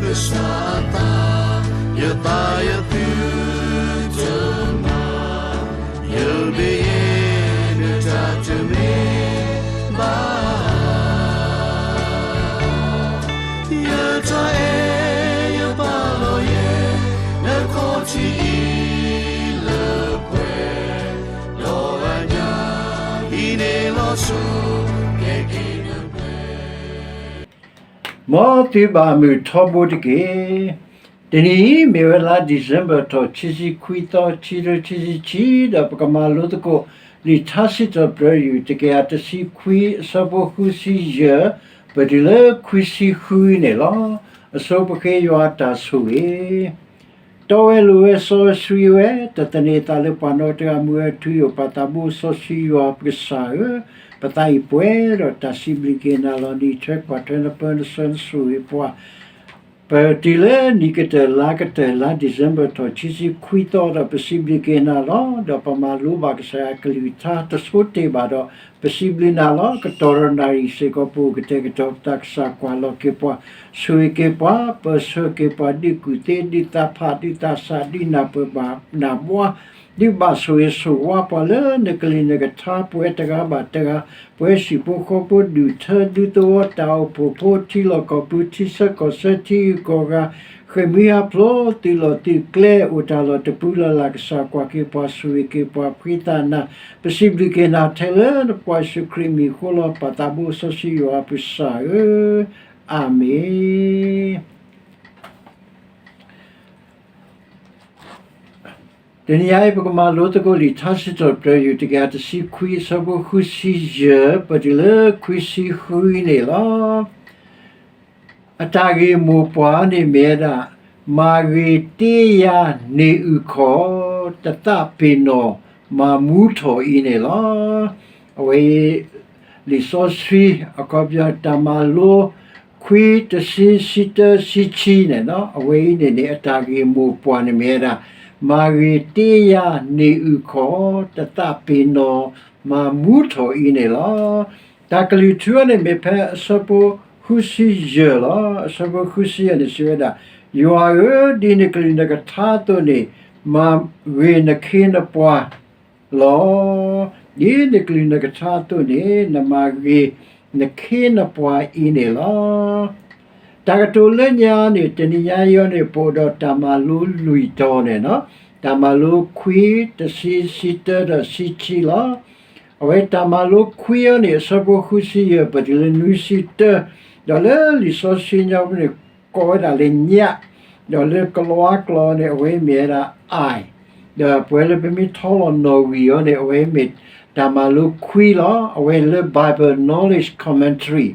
ကစၢ်အသး, ယသးယသုတမၤ, ယမ့ၢ်ယဲ နတၢ်တမ့ၢ်ဘၣ် ယတၢ်အဲၣ်ယပာ်လီၤယဲ နခီၣ်ထံးအံၤလၢပှဲၤ, ဒီးအညၣ်အံၤန့ၣ်လီၤဆီ ကဲက့ၤနပှဲၤ မ်သုဘၣ်မုာ်ထီဘိတက့ၢ်. တနံၤအံၤမ့ၢ်ဝဲလါ December ထီၣ် ခံဆံခွံသီ ခံကထိခံဆံခံ, ဒီးပကမၤလိသကိး လံာ်ထါစံးထီၣ်ပတြၢၤ ယူၢ် တကယၤတဆံခွံ အဆၢဖိဃုဆံယဲၢ် ပတုၤလၢခွံဆံဃုန့ၣ်လီၤ. အဆိပဃ့ယွၤအတၢ်ဆိၣ်ဂ့ၤ တီဝဲလိၤဝဲစီဆှံဝဲ, တသန့ၤအသးလၢပှၤနီတဂၤ မူဝဲထူယိာ် ပၢ်သးဘိစီဆှံယွၤပကစၢ်ဧၢ, ပသးအံၤပှဲၤဒီးတၢ်စံးဘျုးက့ၤနၤလီၤ. နအံးထွဲကွၢ်ထွဲနပၢနဆှၢနဆိၣ်ဂ့ၤပှၤ ပတုၤလၢနံၣ်ကတၢၢ်လါကတၢၢ် လါ December ထီၣ် ခံဆံခွံသီဒီး ပစံးဘျုးက့ၤနၤလီၤ. ဒီးပမၤလိဘၣ်ကစၢ်ယွၤအကလုၢ်ကထါတဆိတ့ၢ်ဘၣ်ဒီး ပစံးဘျုးနၤလီၤ. ကတီၢ်ဒီးနၣ်ရံၣ်စ့ၢ်ကီး ပအိၣ်ကတဲာ်ကတီၤပသး ကစၢ်ကွၢ်လီၤက့ၤပှၤ, ဆိၣ်ဂ့ၤက့ၤပှၤ, ပၢဆှၢက့ၤပှၤ ဒုးကူၣ်သ့ ဒုးသးဖး ဒုးသးစၢ် ဒုးနၢ်ပၢၢ်ဘၣ်နၢ်ဘှါ ဒုးဘၣ်ဆိၣ်ဂ့ၤဆိၣ်ဝါပှၤလၢနကလုၢ်နကထါ ပဝဲတဂၤဘၣ်တဂၤ, ပဝဲဟံၣ်ဖိဃီဖိ ဒူၣ်ထၢဒူသဝီ တၢ်အိၣ်ဖှိၣ်ဖိ ထံလီၢ်ကီၢ်ပူၤ ထံဆၢကီၢ်ဆၢ ထံဂုၤကီၢ်ဂၤ, ဃ့ၢ်မှံဟးဖျိး သုးလီၢ်သုးကျဲ အိၣ်တၢ်လီၢ်တပူၤလၢ်လၢ် ကစၢ်ကွၢ်က့ၤပှၤ ဆိၣ်ဂ့ၤက့ၤပှၤ ဖှံသးနၤ, ပစံးဘျုးက့ၤနၤထဲလၢနဖိခွါယ့ၣ်ၡူးခရံာ်အမံၤ ဃိလီၤ ပၢ်သးဘိစီဆှံယွၤပကစၢ်ဧၢ, အၤမ့ၣ်. တနံၤအံၤ ပကမၤလိသကိးလံာ်ထါစံးထီၣ်ပတြၢၤ ယူၢ် တကယၤတဆံခွံ အဆၢဖိဃုဆံယဲၢ် ပတုၤလၢခွံဆံဃုန့ၣ်လီၤ. အတၢ်ဂ့ၢ်မိၢ်ပှၢ်န့ၣ်မ့ၢ်ဝဲဒၣ် မၤဂ့ၤတ့ယၤန့ၢ်အုၣ်ခီၣ် တသးပ့ၤနီၣ်မၤမူထီၣ်အံၤန့ၣ်လီၤ. အဝဲအံၤ လံာ်စီဆှံ အခီပညီ တၢ်မၤလိ ခွံ တဆံ ဆံတၢ ဆံခံန့ၣ် အဝဲအံၤန့ၣ်န့ၣ် အတၢ်ဂ့ၢ်မိၢ်ပှၢ်န့ၣ်မ့ၢ်ဝဲဒၣ် မၤဂ့ၤတ့ယၤန့ၢ်အုၣ်ခီၣ် တသးပ့ၤနီၣ်မၤမူထီၣ်အံၤန့ၣ်လီၤ. တၢ်ကလုၢ်ထူအံၤန့ၣ်မ့ၢ်ဖဲအဆၢဖိဃုဆံယဲၢ်လီၤ. အဆၢဖိဃုဆံယဲၢ်န့ၣ် စံးဝဲဒၣ်, ယွၤဧၢ, ဒ်နကလုၢ်နကထါအသိးန့ၣ် မၤဂ့ၤနခ့နပှၤ လီၤ. ဒ်နကလုၢ်နကထါအသိးန့ၣ် နမၤဂ့ၤနခ့နပှၤအံၤန့ၣ်လီၤ. တၢ်ကတိၤလၢညါန့ၣ် တနံၤညါအံၤန့ၣ် ပအိၣ်ဒီးတၢ်မၤလိလွံၢ်တီၤန့ၣ်, တၢ်မၤလိခွံ, တဆံ, ဆံတၢဒီးဆံခံလီၤ. အဝဲတၢ်မၤလိခွံအံၤန့ၣ် အဆၢဖိဃုဆံယဲၢ် ပတုၤလၢနွံဆံတၢ, ဒီးလၢလံာ်စီဆှံညါပူၤန့ၣ် ကိးဝဲဒၣ်လၢညၣ်, ဒီးလၢကလံးကျိာ်န့ၣ် အဝဲမ့ၢ်ဝဲဒၣ် I, ဒီးပဝဲလၢပမ့ၢ်ထီလီၤနီၣ်ဂံၢ်အံၤန့ၣ် အဝဲမ့ၢ်တၢ်မၤလိခွံလီၤ. အဝဲလၢ Bible Knowledge Commentary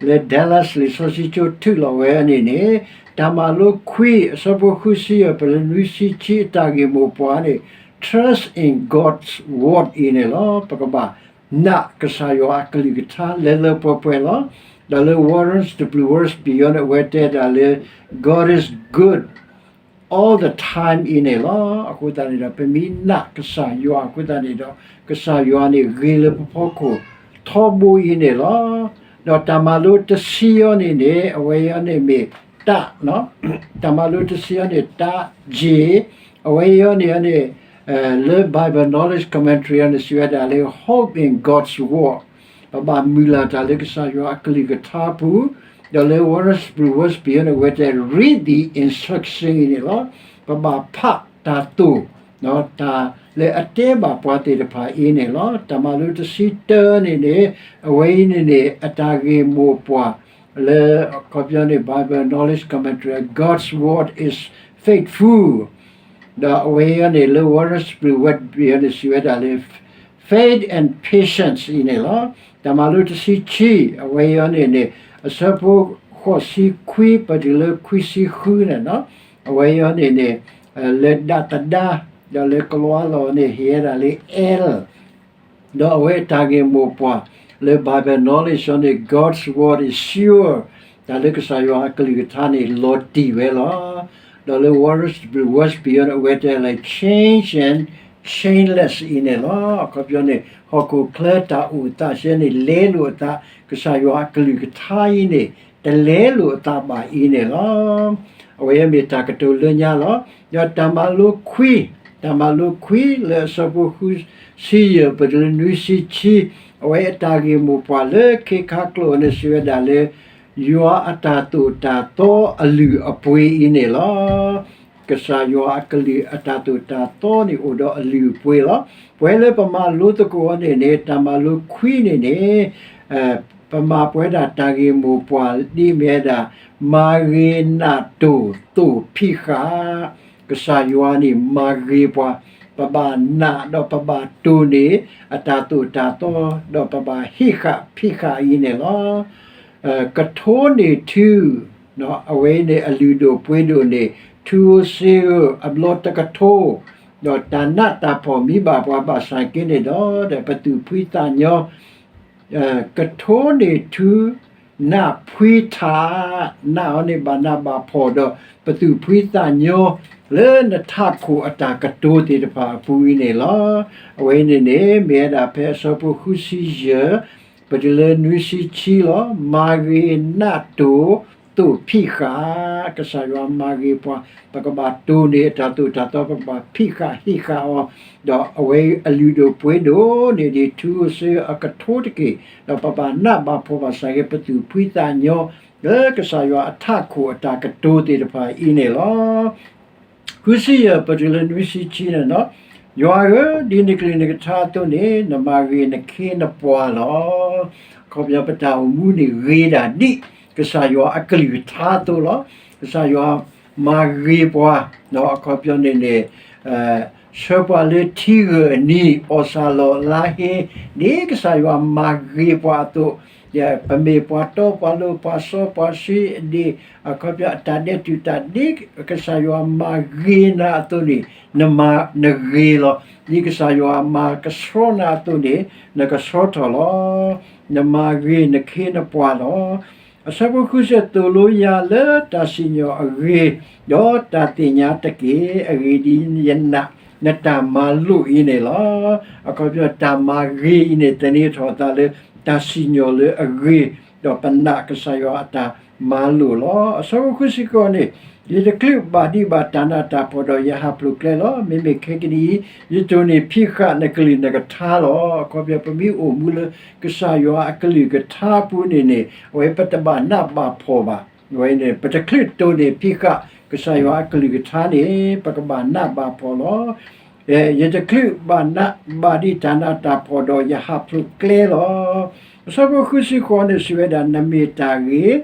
လၢ Dallas လံာ်စီဆှံကၠိထုးလီၤဝဲန့ၣ်န့ၣ် တၢ်မၤလိခွံ အဆၢဖိဃုဆံယဲၢ် ပတုၤလၢနွံဆံခံ အတၢ်ဂ့ၢ်မိၢ်ပှၢ်န့ၣ် Trust in God's Word အံၤန့ၣ်လီၤ. ပကဘၣ်နာ်ကစၢ်ယွၤအကလုၢ်ကထါလၢလၢပှဲၤပှဲၤလီၤ. ဒီးလၢ Warren W. Wiersbe အံၤန့ၣ် အဝဲတဲဒၣ်လၢ God is good all the time အံၤန့ၣ်လီၤ. အဃိသတးန့ၣ်ဒီး ပမ့ၢ်နာ်ကစၢ်ယွၤအဃိသတးန့ၣ်ဒီး ကစၢ်ယွၤန့ၣ်ဂ့ၤလၢပဖီခိၣ်ထီဘိအံၤန့ၣ်လီၤ. ဒီးတၢ်မၤလိတဆံအံၤန့ၣ်န့ၣ် အဝဲအံၤန့ၣ်မ့ၢ်တၢ်, တၢ်မၤလိတဆံအံၤန့ၣ် တၢ် J, အဝဲအံၤန့ၣ်န့ၣ် လၢ Bible Knowledge Commentary အံၤန့ၣ် စံးဝဲဒၣ်လၢ Hope in God's Word, ပဘၣ်မုၢ်လၢ်တၢ်လၢကစၢ်ယွၤအကလုၢ်ကထါပူၤ, ဒီးလၢ Warren W. Wiersbe အံၤန့ၣ် အဝဲတဲ Read the instruction အံၤန့ၣ်လီၤ. ပဘၣ်ဖးတၢ်သိၣ်, တၢ်လၢအတဲဘၣ်ပှၤသ့ၣ်တဖၣ်အံၤန့ၣ်လီၤ. တၢ်မၤလိတဆံတၢန့ၣ်န့ၣ် အဝဲအံၤန့ၣ်န့ၣ် အတၢ်ဂ့ၢ်မိၢ်ပှၢ် လၢ အခီပညီန့ၣ် Bible Knowledge Commentary, God's Word is faithful, ဒီးအဝဲအံၤန့ၣ် လၢ Warren W. Wiersbe အံၤန့ၣ် စံးဝဲဒၣ်လၢ Faith and Patience အံၤန့ၣ်လီၤ. တၢ်မၤလိတဆံခံ အဝဲအံၤန့ၣ်န့ၣ် အဆၢဖိဃိးဆံခွံ ပတုၤလၢခွံဆံဃုန့ၣ်, အဝဲအံၤန့ၣ်န့ၣ် လၢဒၣ်သဒါ ဒီးလၢကလံးကျိာ်န့ၣ် ဟ့ၣ်ဝဲဒၣ်လၢ L, ဒီးအဝဲအတၢ်ဂ့ၢ်မိၢ်ပှၢ် လၢ Bible Knowledge အံၤန့ၣ် God's Word is sure, တၢ်လၢကစၢ်ယွၤအကလုၢ်ကထါန့ၣ် လီၤတံၢ်ဝဲလီၤ. ဒီးလၢ Warren W. Wiersbe အံၤန့ၣ် အဝဲတဲလၢ Change and changeless အံၤန့ၣ်လီၤ. အခီပညီန့ၣ် ဟီၣ်ခိၣ်ချၢတၢ်အိၣ်သးစဲန့ၣ် လဲလိာ်အသး, ကစၢ်ယွၤအကလုၢ်ကထါအံၤန့ၣ် တလဲလိာ်အသးဘၣ်အံၤန့ၣ်လီၤ. အဝဲမ့ၢ်တၢ်ကတိၤလၢညါလီၤ. ဒီးတၢ်မၤလိခွံ, တၢ်မၤလိခွံလၢအဆၢဖိဃုဆံယဲၢ် ပတုၤလၢနွံဆံဆံ, အဝဲအတၢ်ဂ့ၢ်မိၢ်ပှၢ်လၢခ့ခါကျိာ်န့ၣ် စံးဝဲဒၣ်လၢ ယွၤအတၢ်သိၣ်တၢ်သီအလုၢ်အပှ့ၤအံၤန့ၣ်လီၤ. ကစၢ်ယွၤအကလုၢ်အတၢ်သိၣ်တၢ်သီန့ၣ်အိၣ်ဒီးအလုၢ်အပှ့ၤလီၤ. ပဝဲလၢပမၤလိသကိးအီၤန့ၣ်န့ၣ် တၢ်မၤလိခွံန့ၣ်န့ၣ် ပမၤပဝဲဒၣ်တၢ်ဂ့ၢ်မိၢ်ပှၢ်ဒ်မ့ၢ်ဝဲဒၣ် မၤဂ့ၤနးတိၢ်သိၣ်ဖံးဃာ်, ကစၢ်ယွၤန့ၣ်မၤဂ့ၤပှၤ, ပဘၣ်နာ်ဒီးပဘၣ်တိၢ်န့ၢ် အတၢ်သိၣ်တၢ်သီ ဒီးပဘၣ်ဟံးဃာ်ဖံးဃာ်အံၤန့ၣ်လီၤ. ကထိန့ၢ်ထု အဝဲန့ၣ်အလုၢ်ဒိၣ်ပှ့ၤဒိၣ်န့ၣ် ထူဧိၤစ့ဧိၤ အဘျီတကထိ, ဒီးတၢ်နးတၢ်ဖှီၣ်မံဘၣ်ပှၤဘၣ်ဆၣ်က့န့ၣ်ဒီး ပသူၣ်ဖှံသးညီ ကထိန့ၢ်ထု နးဖှံထး, နးအီၤန့ၣ်ဘၣ်နးဘၣ်ဖှီၣ်ဒီး ပသူၣ်ဖှံသးညီ လၢနထးခိၣ်အတၢ်ကတိၤသ့ၣ်တဖၣ်အပူၤအံၤန့ၣ်လီၤ. အဝဲန့ၣ်န့ၣ် မ့ၢ်ဝဲဒၣ်ဖဲအဆၢဖိဃုဆံယဲၢ် ပတုၤလၢနွံဆံဆံလီၤ. မၤဂ့ၤနးတိၢ်သိၣ်ဖံးဃာ်, ကစၢ်ယွၤမၤဂ့ၤပှၤ, ပကဘၣ်တိၢ်န့ၢ်အတၢ်သိၣ်တၢ်သီ ပကဘၣ်ဖံးဃာ်ဟံးဃာ်အီၤ, ဒီးအဝဲအလုၢ်ဒိၣ်ပှ့ၤဒိၣ်န့ၢ်ဒံး ထူဧိၤစ့ဧိၤအကထိတက့ၢ်, ဒီးပဘၣ်နးဘၣ်ဖှီၣ်ဘၣ်ဆၣ်က့ ပသူၣ်ဖှံသးညီ လၢကစၢ်ယွၤအထးခိၣ်အတၢ်ကတိၤသ့ၣ်တဖၣ်အံၤန့ၣ်လီၤ. ဃုဆံယဲၢ် ပတုၤလၢနွံဆံဆံန့ၣ်လီၤ. ယွၤဧၢ, ဒ်နကလုၢ်နကထါအသိးန့ၣ် နမၤဂ့ၤနခ့နပှၤလီၤ. အခီပညီပတၢ်အိၣ်မူန့ၣ်ဂ့ၤဒၣ်ဒ် ကစၢ်ယွၤအကလုၢ်ကထါအသိးလီၤ. ကစၢ်ယွၤမၤဂ့ၤပှၤ, ဒီးအခီပညီန့ၣ်န့ၣ် ဆှၢပှၤလၢထံဂၢၢ်အနံၤ အီၣ်စၢ်လီၤလါဟ့ ဒ်ကစၢ်ယွၤမၤဂ့ၤပှၤအသိး, ပမ့ၢ်ပှၤတီပှၤလိၤပှၤစီပှၤဆှံအဒံး အခီပညီအတၢ်ဒဲးတူာ်တၢ်ဒ်ကစၢ်ယွၤမၤဂ့ၤနၤအသိးန့ၣ် နမၤနဂ့ၤလီၤ. ဒ်ကစၢ်ယွၤမၤကဆှီနၤအသိးန့ၣ် နကဆှီထီၣ်လီၤ. နမၤဂ့ၤနခ့နပှၤလီၤ. အဆၢဖိဃုဆံ သိၣ်လိယၤလၢတၢ်စံၣ်ညီၣ်အဂ့ၤ ဒီးတၢ်သ့ၣ်ညါတက့ၢ်. အဂ့ၢ်ဒ်အံၤ, နတၢ်မၤလိာ်အံၤန့ၣ်လီၤ. အခီပညီတၢ်မၤဂ့ၤအံၤန့ၣ် သန့ၤထီၣ်အသးလၢတၢ်စံၣ်ညီၣ်လၢအဂ့ၤ, ဒီးပနာ်ကစၢ်ယွၤအတၢ်မၤလိာ်လီၤ. အဆၢဖိဃုဆံဃိးန့ၣ်, ယတချုးဘၣ်ဒံးဘၣ်တၢ်နးတၢ်ဖှီၣ်ဒီး ယဟးဖျိးကျဲလီၤ. မ့မ့ၢ်ခဲကနံၣ်အံၤ ယတိၢ်န့ၢ်ဖံးဃာ်နကလုၢ်နကထါလီၤ. အခီပညီပမ့ၢ်အိၣ်မူလၢကစၢ်ယွၤအကလုၢ်ကထါအပူၤန့ၣ်န့ၣ် အဝဲပတဘၣ်နးဘၣ်ဖှီၣ်ဘၣ်. အဝဲန့ၣ် ပတချုးတိၢ်န့ၢ်ဖံးဃာ်ကစၢ်ယွၤအကလုၢ်ကထါန့ၣ် ပကဘၣ်နးဘၣ်ဖှီၣ်လီၤ. ယတချုးဘၣ်နးဘၣ်ဒံးတၢ်နးတၢ်ဖှီၣ်ဒီး ယဟးဖျိးကျဲလီၤ. အဆၢဖိဃုဆံဃိးန့ၣ် စံးဝဲဒၣ် နမ့ၢ်တၢ်ဂ့ၤ,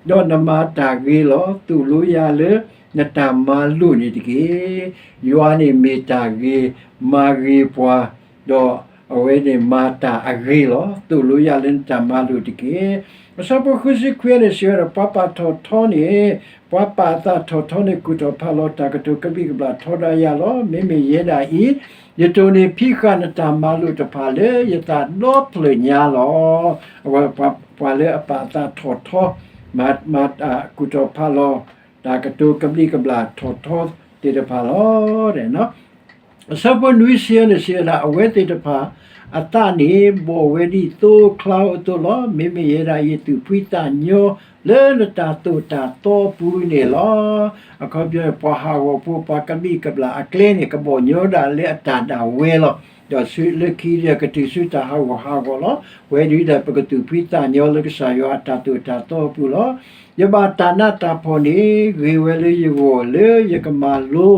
ဒီးနမၤတၢ်ဂ့ၤလီၤ. သိၣ်လိယၤလၢနတၢ်မၤလိာ်န့ၣ်တက့ၢ်. ယွၤန့ၣ်မ့ၢ်တၢ်ဂ့ၤ, မၤဂ့ၤပှၤ, ဒီးအဝဲန့ၣ်မၤတၢ်အဂ့ၤလီၤ. သိၣ်လိယၤလၢနတၢ်မၤလိာ်တက့ၢ်. အဆၢဖိဃုဆံခွံန့ၣ် စံးဝဲဒၣ် ပှၤပာ်ထီၣ်ထီန့ၣ်, ပှၤပာ်အသးထီၣ်ထီန့ၣ် ကူၣ်ထီၣ်ဖးလီၤတၢ်ကတိၤကဘျံးကဘျၣ်ထီဒါယၤလီၤ. မ့မ့ၢ်ယဲဒၣ်အံၤ, ယတိၢ်န့ၢ်ဖံးဃာ်နတၢ်မၤလိာ်တဖၣ်လၢယသးဒီဖျၢၣ်ညါလီၤ. အဝဲပှၤလၢအပာ်အသးထီၣ်ထီ, မၤတၢ်ကူၣ်ထီၣ်ဖးလီၤ တၢ်ကတိၤကဘျံးကဘျၣ်ထီၣ်ထီသ့ၣ်တဖၣ်လီၤ. အဆၢဖိနွံဆံန့ၣ် စံးဝဲဒၣ် အဝဲသ့ၣ်တဖၣ်အသးန့ၣ် ဘီၣ်ဝဲဒ်သိချါဧိၤအသိးလီၤ. မ့မ့ၢ်ယဲဒၣ်အံၤ သူၣ်ဖှံသးညီလၢနတၢ်သိၣ်တၢ်သီပူၤန့ၣ်လီၤ. အခီပညီ ပှၤဟးဂီၤဖိ ပှၤကဘျံးကဘျၣ်အကျဲန့ၣ် ကဘီၣ်ညီဒၣ်လၢအတၢ်ဒၣ်ဝဲလီၤ. ဒီးဆူလၢခံဒီး ကတုၤဆူတၢ်ဟးဂီၤဟးဂီၤလီၤ. ပဝဲဒၣ်ဒီး ပကသူၣ်ဖှံသးညီလၢကစၢ်ယွၤအတၢ်သိၣ်တၢ်သီအပူၤလီၤ. ယဘၣ်တၢ်နးတၢ်ဖှီၣ်န့ၣ် ဂ့ၤဝဲလၢယဂီၢ်လၢယကမၤလိ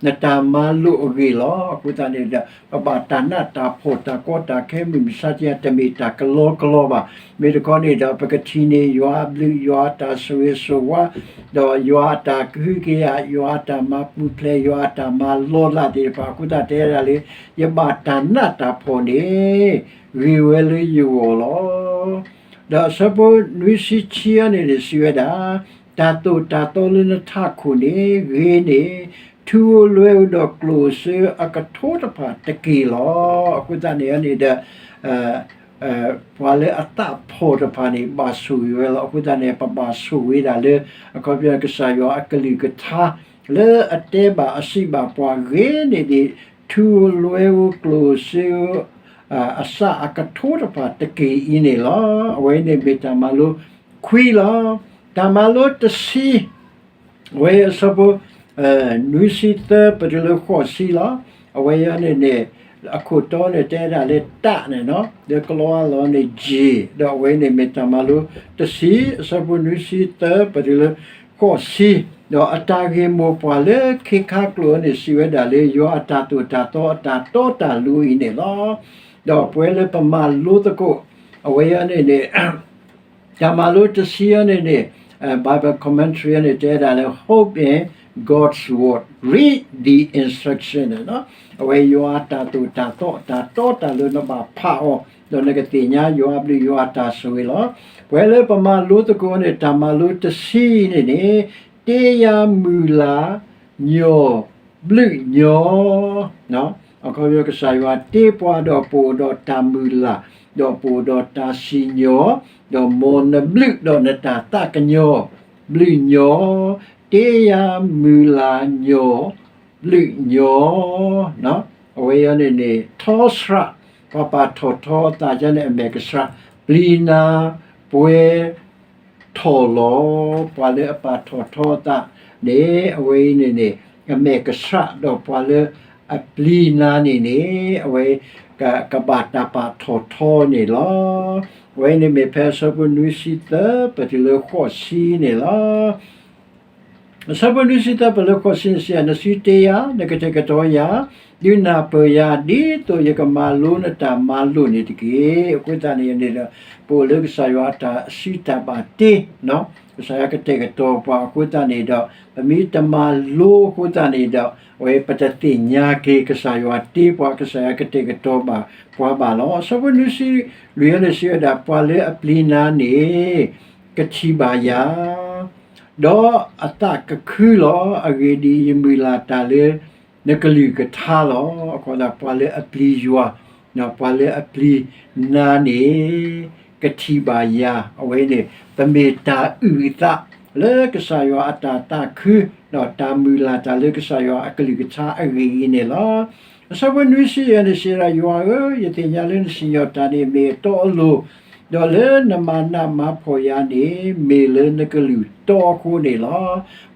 နတၢ်မၤလိာ်အဂ့ၢ်လီၤ. အဃိသတးန့ၣ်ဒီး ပဘၣ်တၢ်နးတၢ်ဖှီၣ်တၢ်ကီတၢ်ခဲမုၢ်မဆါတယၤ တမ့ၢ်တၢ်ကလီကလီဘၣ်. မ့ၢ်တခီန့ၣ်ဒီး ပကထံၣ်န့ၢ်ယွၤအဘျုး ယွၤအတၢ်ဆိၣ်ဂ့ၤဆိၣ်ဝါ, ဒီးယွၤအတၢ်ကဟုကယာ်, ယွၤအတၢ်မၤပူၤဖျဲး, ယွၤအတၢ်မၤလီၤလးသ့ၣ်တဖၣ် အဃိသတးတဲဒၣ်လၢ ယဘၣ်တၢ်နးတၢ်ဖှီၣ်န့ၣ် ဂ့ၤဝဲလၢယဂီၢ်လီၤ. ဒီးအဆၢဖိနွံဆံခံန့ၣ်န့ၣ် စံးဝဲဒၣ်, တၢ်သိၣ်တၢ်သီလၢနထးခိၣ်န့ၣ် ဂ့ၤန့ၢ် ထူဧိၤလွဲဧိၤဒီးကျိၣ်စ့ဧိၤအကထိတဖၣ်တက့ၢ်လီၤ. အဃိသတးန့ၣ်န့ၣ်ဒီး ပှၤလၢအသးဖှီၣ်တဖၣ်န့ၣ် ဘၣ်ဆိၣ်ဂ့ၤဝဲလီၤ. အဃိသတးန့ၣ် ပဘၣ်ဆိၣ်ဂ့ၤဒၣ်လၢ အခီပညီကစၢ်ယွၤအကလုၢ်ကထါ လၢအတဲဘၣ်အစံးဘၣ်ပှၤဂ့ၤန့ၢ်ဒံး ထူဧိၤလွဲဧိၤကျိၣ်စ့ဧိၤ အစးအကထိတဖၣ်တက့ၢ်အံၤန့ၣ်လီၤ. အဝဲန့ၣ်မ့ၢ်တၢ်မၤလိခွံလီၤ. တၢ်မၤလိတဆံ အဝဲအဆၢဖိ နွံဆံသၢ ပတုၤလၢဃိးဆံလီၤ. အဝဲအံၤန့ၣ်န့ၣ် အခိၣ်တီန့ၣ်တဲဒၣ်လၢတၢ်န့ၣ်နီၤ, လၢကလီအလီၤန့ၣ် J, ဒီးအဝဲန့ၣ်မ့ၢ်တၢ်မၤလိတဆံ အဆၢဖိနွံဆံသၢ ပတုၤလၢဃိးဆံ, ဒီးအတၢ်ဂ့ၢ်မိၢ်ပှၢ်လၢခ့ခါကျိာ်န့ၣ် စံးဝဲဒၣ်လၢ ယွၤအတၢ်သိၣ်တၢ်သီအတၢ်တီတၢ်လိၤအံၤန့ၣ်လီၤ. ဒီးပဝဲလၢပမၤလိသကိး အဝဲအံၤန့ၣ်န့ၣ် တၢ်မၤလိတဆံအံၤန့ၣ်န့ၣ် Bible commentary န့ၣ် တဲဒၣ်လၢ hope in God's word, read the instruction န့ၣ်နီၤ, အဝဲယွၤအတၢ်သိၣ်တၢ်သီ တၢ်တီတၢ်လိၤနဘၣ်ဖးအီၤ, ဒီးနကသ့ၣ်ညါယွၤအဘျုးယွၤအတၢ်ဆိၣ်ဂ့ၤလီၤ. ပဝဲလၢပမၤလိသကိးန့ၣ် တၢ်မၤလိတဆံအံၤန့ၣ်န့ၣ် တ့ယၤမုၢ်လၢ် ညီၣ် ဘျုးညီ အခီပညီကစၢ်ယွၤတ့ပှၤဒီးပအိၣ်ဒီးတၢ်မုၢ်လၢ်, ဒီးပအိၣ်ဒီးတၢ်စံၣ်ညီၣ်, ဒီးမ်နဘျုးဒီးနတၢ်သးကညီၤ, ဘျုးညီ, တ့ယၤမုၢ်လၢ်ညီၣ်, ဘျုးညီ, အဝဲအံၤန့ၣ်န့ၣ် ထီစှၤ, ပှၤပာ်ထီၣ်ထီအသးန့ၣ် အမဲာ်ကဆှး, ပျံၤနၤ, ပှဲၤ ထီၣ်လီၤ, ပှၤလၢအပာ်ထီၣ်ထီအသးန့ၣ် အဝဲအံၤန့ၣ်န့ၣ် အမဲာ်ကဆှး ဒီးပှၤလၢအပျံၤနၤန့ၣ်န့ၣ် အဝဲ ကဘၣ်တၢ်ပာ်ထီၣ်ထီန့ၣ်လီၤ. အဝဲအံၤန့ၣ်မ့ၢ်ဖဲအဆၢဖိနွံဆံသၢ ပတုၤလၢဃိးဆံန့ၣ်လီၤ. အဆၢဖိနွံဆံသၢ ပတုၤလၢဃိးဆံန့ၣ်စံး, နစုတ့ယၤ, နကတဲာ်ကတီၤယၤ, ဒုးနၢ်ပၢၢ်ယၤ ဒ်သိးယကမၤလိနတၢ်မၤလိာ်န့ၣ်တက့ၢ်. အဃိသတးန့ၣ်န့ၣ်ဒီး ပအိၣ်လၢကစၢ်ယွၤအတၢ်စံးတၢ်ဘၣ်တ့, ကစၢ်ယွၤကတဲာ်ကတီၤပှၤအဃိသတးန့ၣ်ဒီး ပမ့ၢ်တမၤလိအဃိသတးန့ၣ်ဒီး အဝဲပတသ့ၣ်ညါက့ၤ ကစၢ်ယွၤတ့ပှၤ ကစၢ်ယွၤကတဲာ်ကတီၤဘၣ်ပှၤဘၣ်လီၤ. အဆၢဖိနွံဆံလွံၢ်န့ၣ်စံးဝဲဒၣ် ပှၤလၢအပျံၤနၤန့ၣ် ကထံၣ်ဘၣ်ယၤ ဒီးအသးကခုလီၤ. အဂ့ၢ်ဒ်အံၤ, ယမုၢ်လၢ်တၢ်လၢနကလုၢ်ကထါလီၤ. အဃိသတး ပှၤလၢအပျံၤယွၤ, ပှၤလၢအပျံၤနၤန့ၣ် ကထံၣ်ဘၣ်ယၤ, အဝဲန့ၣ် ပမ့ၢ်တၢ်အုၣ်အသး လၢကစၢ်ယွၤအတၢ်သးခု, ဒီးတၢ်မုၢ်လၢ်တၢ်လၢကစၢ်ယွၤအကလုၢ်ကထါအဂ့ၢ်အံၤန့ၣ်လီၤ. အဆၢဖိနွံဆံယဲၢ်န့ၣ်စံးဝဲဒၣ်, ယွၤဧၢ, ယသ့ၣ်ညါလၢနစံၣ်ညီၣ်တၢ်န့ၣ် မ့ၢ်အတီအလိၤ, ဒီးလၢနမၤနးမၤဖှီၣ်ယၤန့ၣ် မ့ၢ်လၢနကလုၢ်တီအဃိန့ၣ်လီၤ.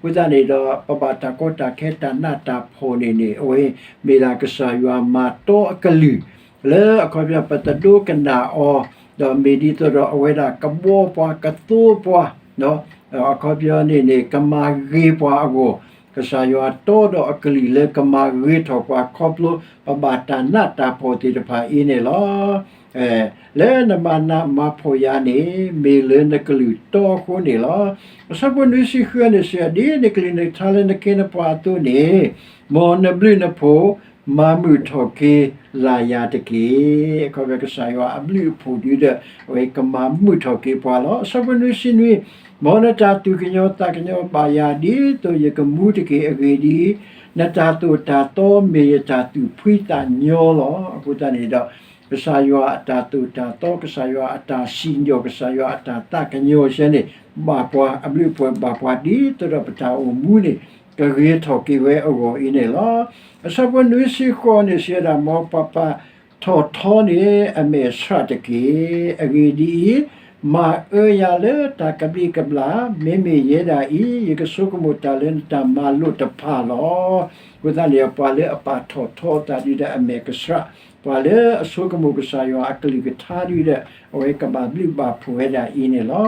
အဃိသတးန့ၣ်ဒီး ပဘၣ်တၢ်ကီတၢ်ခဲတၢ်နးတၢ်ဖှီၣ်န့ၣ်န့ၣ် အဝဲမ့ၢ်ဒၣ်ကစၢ်ယွၤမၤတီအကလုၢ် လၢအခီပညီပတဒိကနၣ်အီၤ, ဒီးမ့ၢ်ဒ်သိးဒီးအဝဲဒၣ်ကဘှီပှၤကသိပှၤ, အခီပညီန့ၣ်န့ၣ် ကမၤဂ့ၤပှၤအဂီၢ်, ကစၢ်ယွၤတီဒီးအကလုၢ်လၢကမၤဂ့ၤထီၣ်ပှၤခီဖျိ ပဘၣ်တၢ်နးတၢ်ဖှီၣ်သ့ၣ်တဖၣ်အံၤန့ၣ်လီၤ. လၢနမၤနးမၤဖှီၣ်ယၤန့ၣ် မ့ၢ်လၢနကလုၢ်တီအဃိန့ၣ်လီၤ. အဆၢဖိနွံဆံဃုန့ၣ်စံးဝဲဒၣ်, ဒ်နကလုၢ်နကထါလၢနခ့နပှၤအသိးန့ၣ်, မ်နဘျုးနဖှိၣ် မၤမုာ်ထီၣ်က့ၤလၢ်ယၤတက့ၢ်. အခီပညီကစၢ်ယွၤအဘျုးအဖှိၣ်ဒုဒီး အဝဲကမၤမုာ်ထီၣ်က့ၤပှၤလီၤ. အဆၢဖိနွံဆံနွံ, မ်နတၢ်သူၣ်ကညီၤသးကညီၤဘၣ်ယၤ ဒ်သိးယကမူတက့ၢ်. အဂ့ၢ်ဒ်အံၤ, နတၢ်သိၣ်တၢ်သီမ့ၢ်ယတၢ်သူၣ်ဖှံသးညီလီၤ. အဃိသတးန့ၣ်ဒီး ကစၢ်ယွၤအတၢ်သိၣ်တၢ်သီ, ကစၢ်ယွၤအတၢ်စံၣ်ညီၣ်, ကစၢ်ယွၤအတၢ်သးကညီၤစဲန့ၣ် ဘၣ်ပှၤအဘျုးအဖှိၣ်ဘၣ်ပှၤ ဒ်သိးဒီးပတၢ်အိၣ်မူန့ၣ် ကဂ့ၤထီၣ်က့ၤဝဲအဂီၢ်အံၤန့ၣ်လီၤ. အဆၢဖိနွံဆံဃိးန့ၣ်စံးဝဲဒၣ်, မ်ပပာ်ထီၣ်ထီန့ၣ် အမဲာ်ဆှးတက့ၢ်. အဂ့ၢ်ဒ်အံၤ, မၤအၢယၤလၢတၢ်ကဘျံးကဘျၣ်, မ့မ့ၢ်ယဲဒၣ်အံၤ ယကဆိကမိၣ်တၢ်လၢနတၢ်မၤလိာ်တဖၣ်လီၤ. အဃိသတးန့ၣ် ပှၤလၢအပာ်ထီၣ်ထီအသးဒုဒီးအမဲာ်ကဆှး, ပှၤလၢအဆိကမိၣ်ကစၢ်ယွၤအကလုၢ်ကထါဒုဒီး အဝဲကဘၣ်ဘျုးဘၣ်ဖှိၣ်ဝဲဒၣ်အံၤန့ၣ်လီၤ.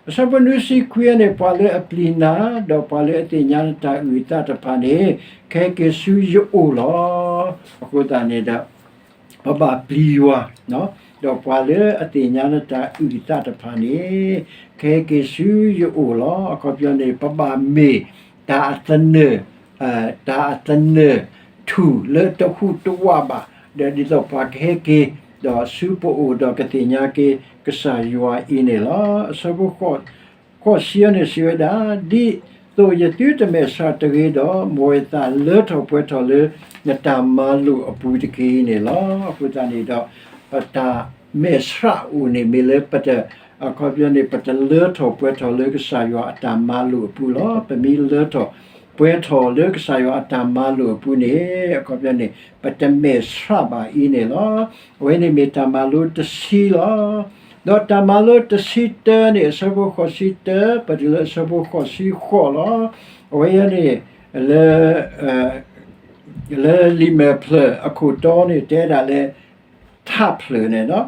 အဆၢဖိနွံဆံခွံန့ၣ်, ပှၤလၢအပျံၤနၤ, ဒီးပှၤလၢအသ့ၣ်ညါနတၢ်အုၣ်အသးတဖၣ်န့ၣ် ကဟဲက့ၤဆူယအိၣ်လီၤ. အဃိသတးန့ၣ်ဒီး ပဘၣ်ပျံၤယွၤ, ဒီးပှၤလၢအသ့ၣ်ညါနတၢ်အုၣ်အသးတဖၣ်န့ၣ် ကဟဲက့ၤဆူယအိၣ်လီၤ. အခီပညီန့ၣ် ပဘၣ်မ့ၢ်တၢ်အသနၢၣ်, တၢ်အသနၢၣ်ထူၣ်လၢတဟူးတဝးဘၣ်, ဒီးဒ်သိးပှၤကဟဲက့ၤ ဒီးဆူပအိၣ်ဒီးကသ့ၣ်ညါက့ၤကစၢ်ယွၤအံၤန့ၣ်လီၤ. အဆၢဖိ ဃိးဆံန့ၣ်စံးဝဲဒၣ်, ဒ်သိးယသုတမဲာ်ဆှးတဂ့ၤဒီး, မ်ယသးလၢထီၣ်ပှဲၤထီၣ်လၢနတၢ်မၤလိာ်အပူၤတက့ၢ်န့ၣ်လီၤ. အဃိသတးန့ၣ်ဒီး ပတၢ်မဲာ်ဆှးအိၣ်န့ၣ်မ့ၢ်လၢပတ အခီပညီန့ၣ် ပတလၢထီၣ်ပှဲၤထီၣ်လၢကစၢ်ယွၤအတၢ်မၤလိာ်အပူၤလီၤ. ပမ့ၢ်လၢထီၣ်ပှဲၤထီၣ်လၢကစၢ်ယွၤအတၢ်မၤလိာ်အပူၤန့ၣ် အခီပညီန့ၣ် ပတမဲာ်ဆှးဘၣ်အံၤန့ၣ်လီၤ. အဝဲန့ၣ်မ့ၢ်တၢ်မၤလိတဆံလီၤ. ဒီးတၢ်မၤလိတဆံတၢန့ၣ် အဆၢဖိဃိးဆံတၢ ပတုၤလၢအဆၢဖိဃိးဆံဃိးလီၤ. အဝဲအံၤန့ၣ် လၢ လၢလံာ်မဲာ်ဖျၢၣ်အခိၣ်တီန့ၣ် တဲဒၣ်လၢ ထးဖျၢၣ်န့ၣ်လီၤ.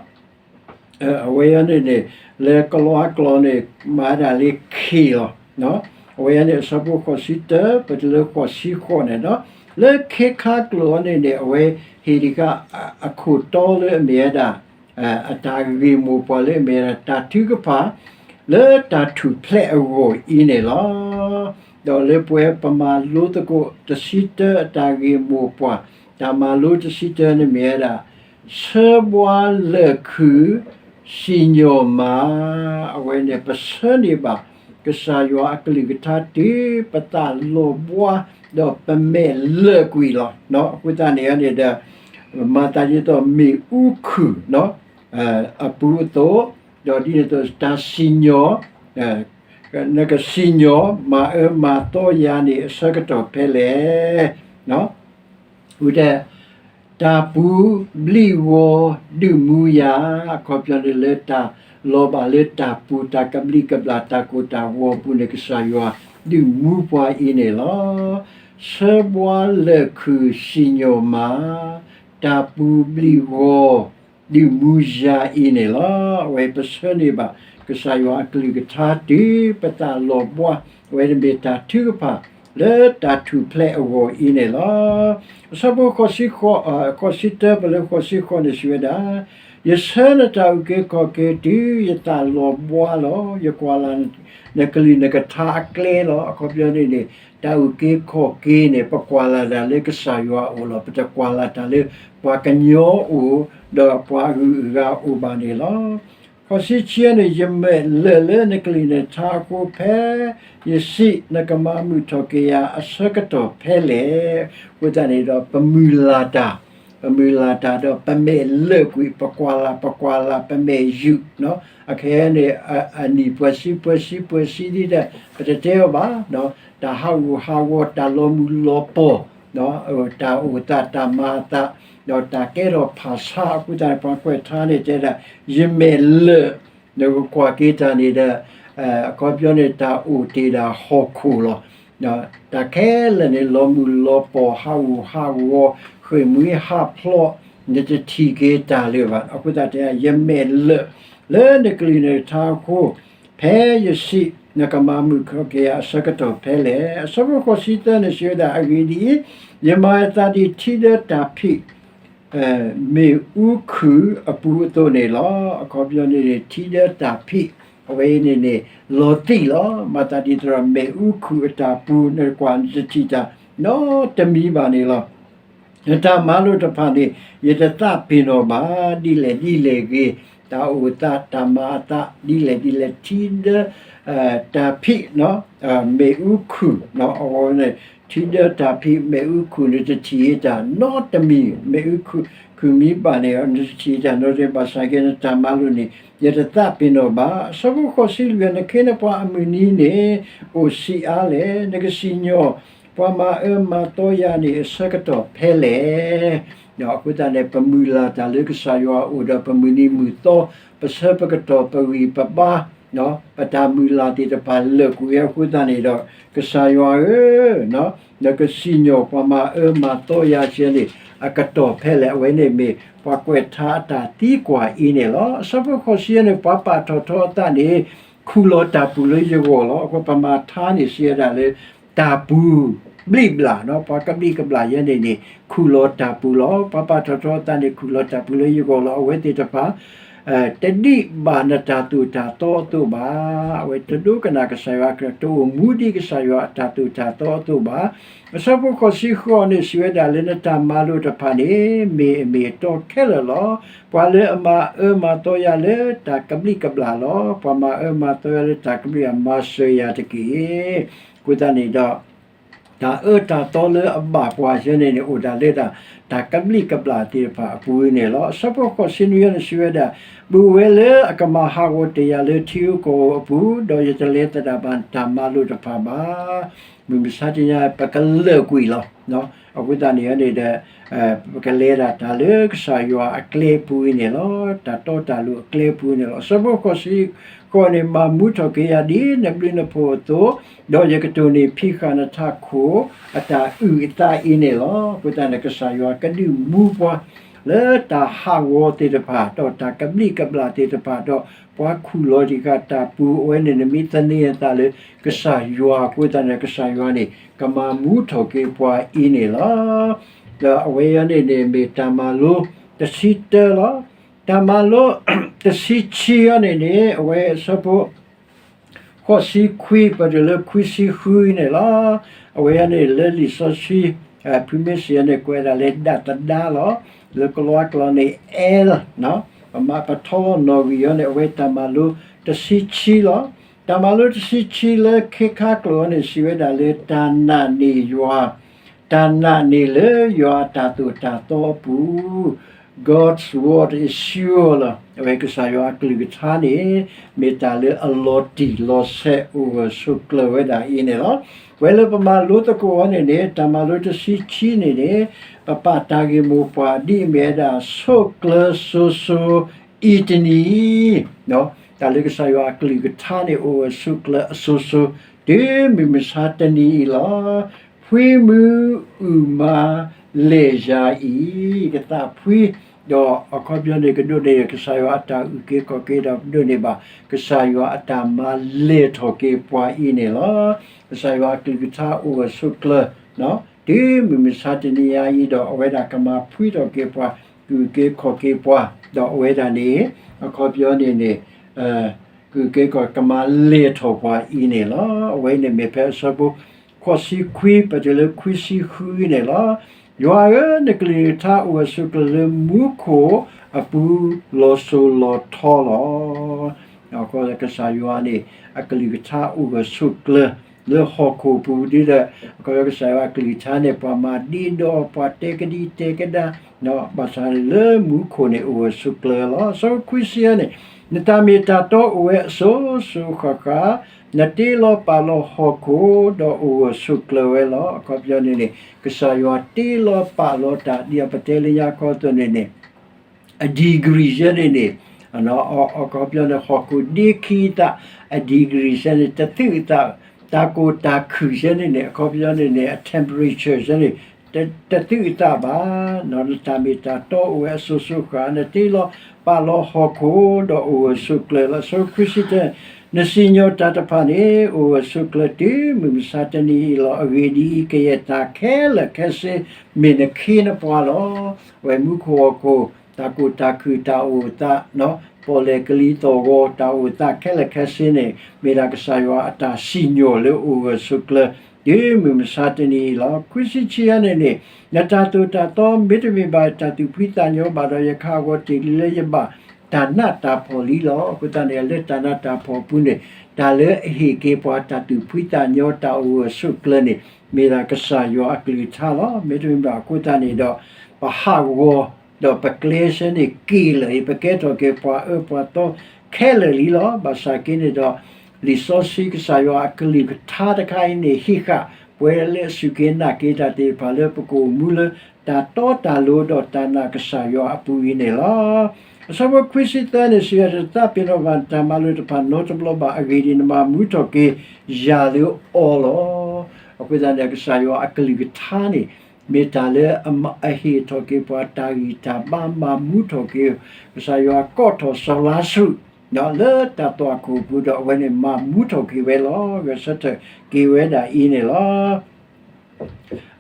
အဝဲအံၤန့ၣ်န့ၣ် လၢကလံးကျိာ်န့ၣ် မၤဒၣ်လၢ ခ့ လီၤ. အဝဲအံၤန့ၣ် အဆၢဖိဃိးဆံတၢ ပတုၤလၢဃိးဆံဃိးန့ၣ်လီၤ. လၢခ့ခါကျိာ်အံၤန့ၣ်န့ၣ် အဝဲဟ့ၣ်ဒံးဃာ် အခိၣ်တီလၢအမ့ၢ်ဝဲဒၣ် အတၢ်ဂ့ၢ်မိၢ်ပှၢ်လၢအမ့ၢ်ဝဲဒၣ် တၢ်ထုကဖၣ် လၢတၢ်ထူၣ်ဖျဲးအဂီၢ်အံၤန့ၣ်လီၤ. ဒီးလၢပဝဲပမၤလိသကိးတဆံတၢအတၢ်ဂ့ၢ်မိၢ်ပှၢ် တၢ်မၤလိတဆံတၢန့ၣ်မ့ၢ်ဝဲဒၣ် ဆၢဘှါလၢာ်ခုၣ် စံၣ်ညီၣ်မၤ, အဝဲန့ၣ်ပဆၢန့ၢ်ဘၣ် ကစၢ်ယွၤအကလုၢ်ကထါတုၤပသးလီၤဘှါ ဒီးပမဲာ်လၢာ်ကွံာ်လီၤ. အဃိသတးန့ၣ်န့ၣ်ဒီး မၤသးဒ်သိးမ့ၣ်အူခုၣ် အပူၤအသိး, ဒီးဒ်န့ၣ်အသိးတၢ်စံၣ်ညီၣ် နကစံၣ်ညီၣ်မၤအၢမၤသီယၤန့ၣ် အဆၢကတီၢ်ဖဲလဲၣ်. ဝံၤဒီး တၢ်ပူၤဘျံးဂီၤဒုးမူယၤ, အခီပညီန့ၣ်လၢတၢ်လီၤဘၣ်လၢတၢ်ပူၤ တၢ်ကဘျံးကဘျၣ်တၢ်ကိၢ်တၢ်ဂီၤအပူၤန့ၣ် ကစၢ်ယွၤဒုးမူပှၤအံၤန့ၣ်လီၤ. ဆၢဘှါလၢာ်ခုၣ်စံၣ်ညီၣ်မၤ, တၢ်ပူၤဘျံးဂီၤ ဒုးမူယၤအံၤန့ၣ်လီၤ. အဝဲပဆၢန့ၢ်ဘၣ် ကစၢ်ယွၤအကလုၢ်ကထါတုၤပသးလီၤဘှါ, အဝဲန့ၣ်မ့ၢ်တၢ်ထုကဖၣ် လၢတၢ်ထူၣ်ဖျဲးအဂီၢ်အံၤန့ၣ်လီၤ. အဆၢဖိဃိးဆံဃိး, ဃိးဆံတၢ ပလၢဃိးဆံဃိးန့ၣ်စံးဝဲဒၣ်, ယဆၢနတၢ်အုၣ်က့ၤခီၣ်က့ၤတုၤယသးလီၤဘှါလီၤ. ယကွၢ်လၢ်နကလုၢ်နကထါအကျဲလီၤ. အခီပညီန့ၣ်န့ၣ် တၢ်အုၣ်က့ၤခီၣ်က့ၤန့ၣ် ပကွၢ်လၢ်တၢ်လၢကစၢ်ယွၤအအိၣ်လီၤ. ပတကွၢ်လၢ်တၢ်လၢပှၤကညီအအိၣ် ဒီးပှၤအဂုၤအဂၤအအိၣ်ဘၣ်န့ၣ်လီၤ. ဃိးဆံခံန့ၣ် ယမဲာ်လၢာ်လၢနကလုၢ်နကထါအဃိ ဖဲယစံး နကမၤမုာ်ထီၣ်က့ၤယၤအဆၢကတီၢ်ဖဲလဲၣ်. အဃိသတးန့ၣ်ဒီး ပမုၢ်လၢ်တၢ်, ပမုၢ်လၢ်တၢ်ဒီးပမဲာ်လၢာ်ကွံာ် ပကွၢ်လၢ် ပကွၢ်လၢ် ပမဲာ်ယုာ်, အခဲအံၤန့ၣ် အနံၣ်ပှဲၤဆံ ပှဲၤဆံ ပှဲၤဆံဒ်ဒီး ပတတဲအီၤဘၣ်, တၢ်ဟးဂူာ်ဟးဂီၤ တၢ်လီၤမုၢ်လီၤပီၢ် တၢ်အိၣ်သး တၢ်မၤအသး ဒီးတၢ်ကဲထီၣ်ဖးဆါအဃိသတးန့ၣ် ပှၤကွဲးထါန့ၣ်တဲဒၣ် ယမဲာ်လၢာ်, နကကွၢ်က့ၤတၢ်န့ၣ်ဒီး အခီပညီန့ၣ် တၢ်အိၣ်တ့ၢ်ဒၣ်ဟီၣ်ခိၣ်လီၤ. တၢ်ခဲလၢာ်န့ၣ် လီၤမုၢ်လီၤပီၢ် ဟးဂူာ်ဟးဂီၤ ဃ့ၢ်မှံဟးဖျိး နတထံၣ်က့ၤတၢ်လၢၤဘၣ်. အဃိသတးတဲ ယမဲာ်လၢာ်လၢနကလုၢ်နကထါအဃိ ဖဲယစံး နကမၤမုာ်ထီၣ်က့ၤယၤအဆၢကတီၢ်ဖဲလဲၣ်. အဆၢဖိဃိးဆံသၢန့ၣ်စံးဝဲဒၣ် အဂ့ၢ်ဒ်အံၤ, ယမၤအသးဒ်ထံဒၢတၢ်ဖံး မ့ၣ်အူခုၣ်အပူၤအသိးန့ၣ်လီၤ. အခီပညီန့ၣ်န့ၣ် ထံဒၢတၢ်ဖံး အဝဲအံၤန့ၣ်န့ၣ် လီၤသံၣ်လီၤ. မၤသးဒ်သိးဒီး မ့ၣ်အူခုၣ်အတၢ်ပူၤ နကွၢ်နတထံၣ်တၢ်နီတမံၤဘၣ်န့ၣ်လီၤ. နတၢ်မၤလိာ်တဖၣ်န့ၣ် ယတသးပ့ၤနီၣ်ဘၣ် ဒ်လဲၣ်ဒ်လဲၣ်ဂ့ၤ, တၢ်အိၣ်သး တၢ်မၤအသး ဒ်လဲၣ်ဒ်လဲၣ် ထံဒၢ တၢ်ဖံး မ့ၣ်အူခုၣ် အဝဲန့ၣ် ထံဒၢတၢ်ဖံး မ့ၣ်အူခုၣ် နတထံၣ်တၢ်နီတမံၤ, မ့ၣ်အူခုၣ်မံဘၣ်န့ၣ် နတထံၣ်တၢ်နီတမံၤ ဘၣ်ဆၣ်က့ နတၢ်မၤလိာ်န့ၣ် ယတသးပ့ၤနီၣ်ဘၣ်. အဆၢဖိဃိးဆံလွံၢ် နခ့နပှၤအမုၢ်နံၤန့ၣ် အိၣ်ဆံးအါလဲၣ်, နကစံၣ်ညီၣ် ပှၤမၤအၢမၤသီယၤန့ၣ် အဆၢကတီၢ်ဖဲလဲၣ်. အဃိသတးန့ၣ် ပမုၢ်လၢ်တၢ်လၢကစၢ်ယွၤအအိၣ်ဒီး ပမုၢ်နံၤမုၢ်သီ ပဆၢပကတီၢ် ပဂံၢ်ပဘါ ပတၢ်မုၢ်လၢ်သ့ၣ်တဖၣ်လၢာ်ကွံာ်အဃိသတးန့ၣ်ဒီး ကစၢ်ယွၤဧၢ, နကစံၣ်ညီၣ်ပှၤမၤအၢမၤသီယၤစ့ၢ်န့ၣ် အကတီၢ်ဖဲလဲၣ်. အဝဲန့ၣ်မ့ၢ်ပှၤကွဲးထါအတၢ်သံကွၢ်အံၤန့ၣ်လီၤ. အဆၢဖိဃိးဆံန့ၣ် ပှၤပာ်ထီၣ်ထီအသးန့ၣ် ခူၣ်လီၤတၢ်ပူၤလၢယဂီၢ်လီၤ. အဃိပမၤထါန့ၣ်စံးဝဲဒၣ်လၢ တၢ်ပူၤဘျံးဘျး, ပှၤကဘျံးကဘျးယဲန့ၣ်န့ၣ် ခူၣ်လီၤတၢ်ပူၤလီၤ. ပှၤပာ်ထီၣ်ထီအသးန့ၣ် ခူၣ်လီၤတၢ်ပူၤလၢယဂီၢ်လီၤ. အဝဲသ့ၣ်တဖၣ် တဒံးဘၣ်နတၢ်သိၣ်တၢ်သီအသိးဘၣ်. အဝဲတဒိကနၣ်ကစၢ်ယွၤအကလုၢ်, တအိၣ်မူဒ်ကစၢ်ယွၤအတၢ်သိၣ်တၢ်သီအသိးဘၣ်. အဆၢဖိဃိးဆံဃိးန့ၣ် စံးဝဲဒၣ်လၢနတၢ်မၤလိာ်တဖၣ်န့ၣ် မ့ၢ်အမ့ၢ်အတီခဲလၢာ်လီၤ. ပှၤလၢအမၤအၢမၤသီယၤလၢတၢ်ကဘျံးကဘျးလီၤ. ပှၤမၤအၢမၤသီယၤလၢတၢ်ကဘျံးကဘျၣ် မၤစၢၤယၤတက့ၢ်. အဃိသတးန့ၣ်ဒီး တၢ်အၢတၢ်သီလၢအဘၣ်ပှၤယဲန့ၣ်န့ၣ် အိၣ်ဒၣ်လၢဒၣ် တၢ်ကဘျံးကဘျၣ်သ့ၣ်တဖၣ်အပူၤန့ၣ်လီၤ. အဆၢဖိဃိးဆံနွံအံၤန့ၣ် စံးဝဲဒၣ်, ပုၢ်ဝဲၢ်လၢအကမၤဟးဂီၤတ့ၢ်ယၤလၢထံဧိၤကီၢ်ဧိၤအပူၤ, ဒီးယတလဲၤသဒၣ်ဘၣ်တၢ်မၤလိာ်တဖၣ်ဘၣ်. မုၢ်မဆါတနံၤညါ ပကလၢာ်ကွံာ်လီၤ. အဃိသတးန့ၣ်န့ၣ်ဒီး ပကလဲၤဒၣ်တၢ်လၢကစၢ်ယွၤအကျဲပူၤအံၤန့ၣ်လီၤ. တၢ်တီတၢ်လိၤအကျဲပူၤန့ၣ်လီၤ. အဆၢဖိဃိးဆံဃိးန့ၣ်, မၤမူထီၣ်က့ၤယၤဒ်နဘျုးနဖှိၣ်အသိး, ဒီးယကတိၢ်န့ၢ်ဖံးဃာ်နထးခိၣ်အတၢ်အုၣ်အသးအံၤန့ၣ်လီၤ. အဃိသတးန့ၣ် ကစၢ်ယွၤကဒုးမူပှၤ လၢတၢ်ဟးဂီၤသ့ၣ်တဖၣ် ဒီးတၢ်ကဘျံးကဘျၣ်သ့ၣ်တဖၣ် ဒီးပှၤခူၣ်လီၤတံၢ်ဃာ်တၢ်ပူၤ အဝဲန့ၣ်နမ့ၢ်သန့ၤအသးလၢကစၢ်ယွၤအဃိသတးန့ၣ် ကစၢ်ယွၤန့ၣ် ကမၤမူထီၣ်က့ၤပှၤအံၤန့ၣ်လီၤ. ဒီးအဝဲအံၤန့ၣ်န့ၣ် မ့ၢ်တၢ်မၤလိတဆံတၢလီၤ. တၢ်မၤလိတဆံခံအံၤန့ၣ်န့ၣ် အဝဲအဆၢဖိ ဃိးဆံခွံ ပတုၤလၢခွံဆံဃုန့ၣ်လီၤ. အဝဲအံၤန့ၣ် လၢလံာ်စီဆှံ ဖုမ့ၢ်စံးအံၤန့ၣ် ကွဲးဒၣ်လၢဒၣ်သဒါလီၤ. လၢကလံးကျိာ်န့ၣ် L, ပမၤပထီလီၤနီၣ်ဂံၢ်အံၤန့ၣ် အဝဲတၢ်မၤလိတဆံခံလီၤ. တၢ်မၤလိတဆံခံလၢခ့ခါကျိာ်အံၤန့ၣ် စံးဝဲဒၣ်လၢတၢ်နာ်န့ၢ်ယွၤ တၢ်နာ်န့ၢ်လၢယွၤအတၢ်သိၣ်တၢ်သီအပူၤ, God's word is sure လီၤ. အဝဲကစၢ်ယွၤအကလုၢ်ကထါန့ၣ် မ့ၢ်တၢ်လၢအလီၤတံၢ်လီၤဆဲးအိၣ်ဂၢၢ်ဆိးကျၢၤဝဲဒၣ်အံၤန့ၣ်လီၤ. ပဝဲလၢပမၤလိသကိးအံၤန့ၣ်န့ၣ် တၢ်မၤလိတဆံခံန့ၣ်န့ၣ် ပပာ်တၢ်ဂ့ၢ်မိၢ်ပှၢ်ဒ်အမ့ၢ်ဝဲဒၣ် ဆိးကျၢၤစိၤစိၤအံၤတနံၤအံၤ တၢ်လၢကစၢ်ယွၤအကလုၢ်ကထါန့ၣ် အိၣ်ဂၢၢ်ဆိးကျၢၤအစိၤစိၤ တုၤမုၢ်မဆါတနံၤအံၤလီၤ. ဖှံမုၢ်အုၣ်မၤလဲၢ်ယၤအံၤ ကသးဖှံ, ဒီးအခီပညီန့ၣ် ကဒိးန့ၢ်ကစၢ်ယွၤအတၢ်အုၣ်က့ၤခီၣ်က့ၤ ဒီးကဒိးန့ၢ်ဘၣ် ကစၢ်ယွၤအတၢ်မၤလဲၢ်ထီၣ်က့ၤပှၤအံၤန့ၣ်လီၤ. ကစၢ်ယွၤအကလုၢ်ကထါအိၣ်ဂၢၢ်ဆိးကျၢၤ တုၤမုၢ်မဆါတနံၤအံၤဒီး အဝဲဒၣ်ကမၤဖှံထီၣ်က့ၤပှၤ, ကအုၣ်က့ၤခီၣ်က့ၤပှၤ, ဒီးအဝဲဒၣ်န့ၣ် အခီပညီန့ၣ်န့ၣ် ကက့ၤကီၢ်ကမၤလဲၢ်ထီၣ်ပှၤအံၤန့ၣ်လီၤ. အဝဲန့ၣ်မ့ၢ်ဖဲအဆၢဖိ ဃိးဆံခွံ ပတုၤလၢခွံဆံဃုန့ၣ်လီၤ. ယွၤဧၢ, နကလုၢ်ကထါအိၣ်ဂၢၢ်ဆိးကျၢၤလၢမူခိၣ်အပူၤလီၤစိၤလီၤထီလီၤ. ကစၢ်ယွၤန့ၣ် အကလုၢ်ကထါအိၣ်ဂၢၢ်ဆိးကျၢၤ လၢဟီၣ်ခိၣ်ပူၤဒ်ဒီး အခီပညီကစၢ်ယွၤအကလုၢ်ကထါန့ၣ် ပှၤမၤဒ့ဒီး ပှၤတဲကဒံတဲကဒါ ဘၣ်ဆၣ်လၢမူခိၣ်န့ၣ် အိၣ်ဂၢၢ်ဆိးကျၢၤလီၤ. အဆၢဖိခွံဆံန့ၣ်, နတၢ်မ့ၢ်တၢ်တီအိၣ်ဝဲအစိၤစိၤဃၣ်ဃၣ်, နတ့လီၤပာ်လီၤဟီၣ်ခိၣ်ဒီးအိၣ်ဂၢၢ်ဆိးကျၢၤဝဲလီၤ. အခီပညီန့ၣ်န့ၣ် ကစၢ်ယွၤတ့လီၤပာ်လီၤတၢ် ဒ်အပတဲလၢညါခီအသိးန့ၣ်န့ၣ် အ degree ယဲန့ၣ်န့ၣ် အခီပညီန့ၣ် ဟီၣ်ခိၣ်ဒ့ခံသး အ degree ယဲန့ၣ် တသုးအသး, တၢ်ကိၢ်တၢ်ခုၣ်ယဲန့ၣ်န့ၣ် အခီပညီန့ၣ်န့ၣ် အ temperature ယဲန့ၣ် တသုးအသးဘၣ်. နတၢ်မ့ၢ်တၢ်တီအိၣ်ဝဲအစိၤစိၤဃၣ်, နတ့လီၤပာ်လီၤဟီၣ်ခိၣ်ဒီးအိၣ်ဂၢၢ်ဆိးကျၢၤလီၤ. အဆၢဖိခွံဆံတၢ, နစံၣ်ညီၣ်တၢ်တဖၣ်န့ၣ် အိၣ်ဂၢၢ်ဆိးကျၢၤတုၤမုၢ်မဆါတနံၤအံၤလီၤ. အဂ့ၢ်ဒ်အံၤ, ကယဲၢ်တၢ်ခဲလၢာ်ခဲဆ့ မ့ၢ်နခ့နပှၤလီၤ. အဝဲမူခိၣ်ဟီၣ်ခိၣ်, တၢ်ကိၢ်တၢ်ခုၣ်, တၢ်အိၣ်သး, ပီၣ်လဲၣ်ကလံၤသီၣ်ဂီၤ, တၢ်အိၣ်သးခဲလၢာ်ခဲဆ့န့ၣ် မ့ၢ်ဒၣ်ကစၢ်ယွၤအတၢ်စံၣ်ညီၣ်လၢအိၣ်ဂၢၢ်ဆိးကျၢၤ တုၤမုၢ်မဆါတနံၤအံၤလီၤ. ခွံဆံခံအံၤန့ၣ်န့ၣ်, နတၢ်သိၣ်တၢ်သီမ့တမ့ၢ်ဘၣ်တၢ်သူၣ်ဖှံသးညီဘၣ်ဒီး ယခးဂီၤတ့ၢ်လံလၢယဘၣ်တၢ်နးတၢ်ဖှီၣ်လံလီၤ. အဃိသတးန့ၣ် လၢတၢ်နးတၢ်ဖှီၣ်အပူၤန့ၣ် တၢ်လၢအဟ့ၣ်က့ၤပှၤတၢ်သူၣ်ဖှံသးညီ တၢ်အိၣ်ဂၢၢ်ဆိးကျၢၤန့ၣ် မ့ၢ်ဒၣ်ကစၢ်ယွၤအကလုၢ်ကထါလီၤ. မ့တမ့ၢ်ဘၣ်အဃိသတးန့ၣ်ဒီး ပဟးဂီၤ ဒီးပကျဲစ့န့ၣ်က့ၤလၢာ်အံၤ ပကဲထီၣ်က့ၤပှၤအၢပှၤသီခဲလၢာ်လံလီၤ. ဘၣ်ဆၣ်က့န့ၣ်ဒီး လံာ်စီဆှံကစၢ်ယွၤအကလုၢ်ကထါတခါအံၤန့ၣ် ဟံးဃာ်ပဝဲလၢအစူၢ်က့ၤနာ်က့ၤတၢ်သ့ၣ်တဖၣ်လၢပကအိၣ်မူလၢတၢ်တီတၢ်လိၤဒီးတၢ်နာ်ကစၢ်ယွၤအပူၤအံၤန့ၣ်လီၤ. အဆၢဖိခွံဆံသၢန့ၣ် စံးဝဲဒၣ်, တသးပ့ၤနီၣ်ဘၣ်နတၢ်မၤလိာ်တဖၣ်နီတဘျီဘၣ်, အဂ့ၢ်ဒ်အံၤ, နမၤမူထီၣ်က့ၤယၤလၢအီၤလီၤ. အဃိသတးန့ၣ် ကစၢ်ယွၤအကလုၢ်ကထါန့ၣ် မ့ၢ်တၢ်လၢအမၤ အဟ့ၣ်ထီၣ်က့ၤပှၤတၢ်ဂံၢ်တၢ်ဘါ မၤမူထီၣ်က့ၤ, ကစၢ်ယွၤကိးထီၣ်စီၤလါစရူး လၢတၢ်သွၣ်ခိၣ်အပူၤဒီး အဝဲန့ၣ်မၤမူထီၣ်က့ၤဝဲလီၤ. ဂဲၤဆၢထၢၣ်က့ၤဝဲဒၣ်အံၤန့ၣ်လီၤ.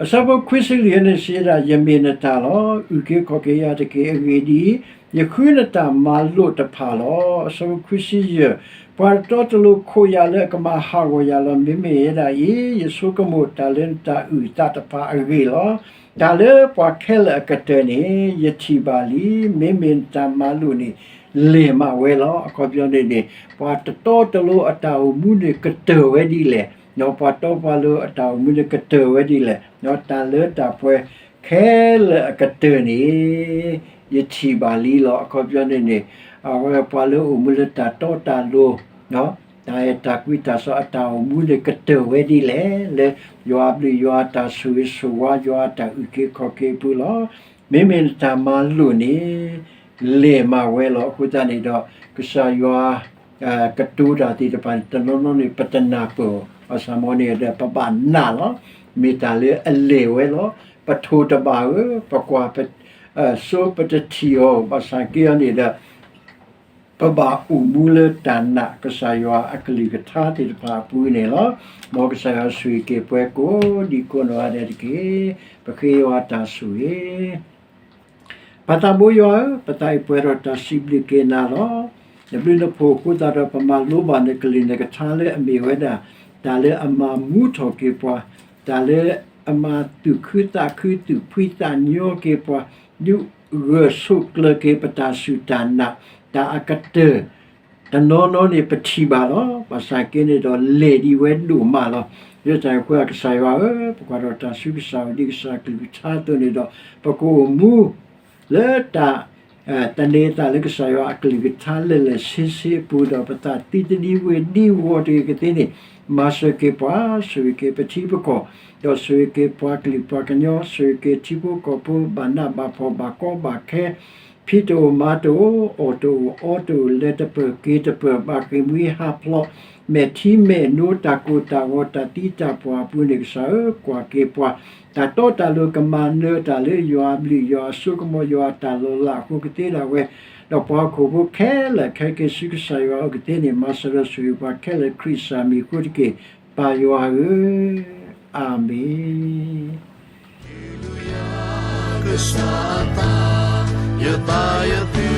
အဆၢဖိခွံဆံလွံၢ်န့ၣ် စံးဝဲဒၣ်, ယမ့ၢ်နတၢ်လီၤ. အုၣ်က့ၤခီၣ်က့ၤယၤတက့ၢ်. အဂ့ၢ်ဒ်အံၤ, ယဃုနတၢ်မၤလိာ်တဖၣ်လီၤ. အဆၢဖိခွံဆံယဲၢ်, ပှၤတတီတလိၤခိးယၤလၢအကမၤဟးဂီၤယၤလီၤ. မ့မ့ၢ်ဝဲဒၣ်အံၤ, ယဆိကမိၣ်တၢ်လၢနတၢ်အုၣ်အသးတဖၣ်အဂ့ၢ်လီၤ. တၢ်လၢပှၤခဲလၢာ်အကတၢၢ်န့ၣ် ယထံၣ်ဘၣ်လံ. မ့မ့ၢ်နတၢ်မၤလိာ်န့ၣ် လဲၢ်မးဝဲလီၤ. အခီပညီန့ၣ်န့ၣ် ပှၤတတီတလိၤအတၢ်အိၣ်မူန့ၣ် ကတၢၢ်ဝဲဒ်လဲၣ် ဒီးပှၤတီပှၤလိၤအတၢ်အိၣ်မူန့ၣ်ကတၢၢ်ဝဲဒ်လဲၣ်, ဒီးတၢ်လၢတၢ်ပှဲၤခဲလၢာ်အကတၢၢ်န့ၣ် ယထံၣ်ဘၣ်လံလီၤ. အခီပညီန့ၣ်န့ၣ် အဝဲပှၤလၢအိၣ်မူလၢတၢ်တီတၢ်လိၤ တၢ်အဲၣ်တၢ်ကွံတၢ်စီအတၢ်အိၣ်မူန့ၣ်ကတၢၢ်ဝဲဒ်လဲၣ်, လၢယွၤအဘျုးယွၤအတၢ်ဆိၣ်ဂ့ၤဆိၣ်ဝါ ယွၤအတၢ်အုၣ်က့ၤခီၣ်က့ၤအပူၤလီၤ. မ့မ့ၢ်နတၢ်မၤလိာ်န့ၣ် လဲၢ်မးဝဲလီၤ. အဃိသတးန့ၣ်ဒီး ကစၢ်ယွၤ ကတိၤတၢ်သ့ၣ်တဖၣ်န့ၣ် တနီၤနီၤန့ၣ် ပတနၢ်ပၢၢ်အီၤ, ဘၣ်ဆၣ်မ်န့ၣ်ဒီး ပဘၣ်နာ်လီၤ. မ့ၢ်တၢ်လၢအလဲၢ်ဝဲလီၤ. ပထိၣ်တဘၣ်ဧၢ, ပကွၢ် စိပတထံၣ်အီၤ, ဘၣ်ဆၣ်က့အီၤန့ၣ်ဒီး ပဘၣ်အိၣ်မူလၢတၢ်နာ်ကစၢ်ယွၤအကလုၢ်ကထါသ့ၣ်တဖၣ်အပူၤန့ၣ်လီၤ. မ်ကစၢ်ယွၤဆိၣ်ဂ့ၤက့ၤပှၤကိးဒံကိးနီၢ်ဂၤဒဲးတက့ၢ်. ပဃ့ယွၤတၢ်ဆိၣ်ဂ့ၤ ပၢ်သးဘိယွၤဧၢ, ပသးအံၤပှဲၤဒီးတၢ်စံးဘျုးက့ၤနၤလီၤ. နဘျုးနဖှိၣ်အဃိသတးဒီး ပမၤလိဘၣ်နကလုၢ်နကထါလၢအမ့ၢ်ဝဲဒၣ် တၢ်လၢအမၤမူထီၣ်က့ၤပှၤ, တၢ်လၢအမၤသူၣ်ခုသးခု သူၣ်ဖှံသးညီက့ၤပှၤ, ဒုးဂၢၢ်ဆိးကျၢၤက့ၤပတၢ်စူၢ်တၢ်နာ်, တၢ်အကတၢၢ် တနီၤနီၤန့ၣ်ပထံၣ်ဘၣ်လီၤ. ဘၣ်ဆၣ်က့န့ၣ်ဒီးလဲၢ်ဒံးဝဲဒိၣ်မးလီၤ. လၢတၢ်အံၤအဃိ ကစၢ်ယွၤဧၢ, ပကွၢ်ဒီးတၢ်ဆူကစၢ်ယွၤဒ်ကစၢ်အကလုၢ်ကထါအသိးန့ၣ်ဒီး ပကအိၣ်မူ လၢတၢ် သန့ၤအသးလၢကစၢ်ယွၤအကလုၢ်ကထါလၢာ်လၢာ်ဆ့ဆ့အပူၤဒီး ပသးသံတဒံဝ့ၢ်ဒံဝီၤတဂ့ၤကသ့န့ၣ် မၤစၢၤက့ၤပှၤ, ဆိၣ်ဂ့ၤက့ၤပထံပကီၢ်, ဒီးဆိၣ်ဂ့ၤက့ၤပှၤကလုာ်ပှၤကညီ, ဆိၣ်ဂ့ၤက့ၤထံဖိကီၢ်ဖိ ဘၣ်နးဘၣ်ဖှီၣ် ဘၣ်ကီဘၣ်ခဲ, ဖံးတအိၣ်မၤတအိၣ် အီၣ်တအိၣ် အီတအိၣ် လဲၤတပၢၢ်က့ၤတပၢၢ် ဘၣ်ဃ့ၢ်မှံဟးဖျိး မဲာ်ထံမဲာ်နိ တၢ်ကိၢ်တၢ်ဂီၤ တၢ်သံတၢ်ပှၢ်အပူၤန့ၣ် ကစၢ်ဧၢ, ကွၢ်က့ၤပှၤ တၢ်တီတၢ်လိၤကမၤနၢၤတၢ်လၢယွၤအဘျုးယွၤအစိကမီၤ ယွၤအတၢ်လီၤလးအဃိကသ့ဒၣ်ဝဲ, ဒီးပှၤဟီၣ်ခိၣ်ဖိခဲလၢာ်ခဲက့ၤဆူကစၢ်ယွၤအအိၣ်ကသ့န့ၣ် မၤစၢၤဒီးဆိၣ်ဂ့ၤပှၤခဲလၢာ် ခရံာ်စၢ်မံၤအဃိတက့ၢ်. ပၢ်ယွၤဧၢ, အၤမ့ၣ်. ကစၢ်အသး, ယသးယသ့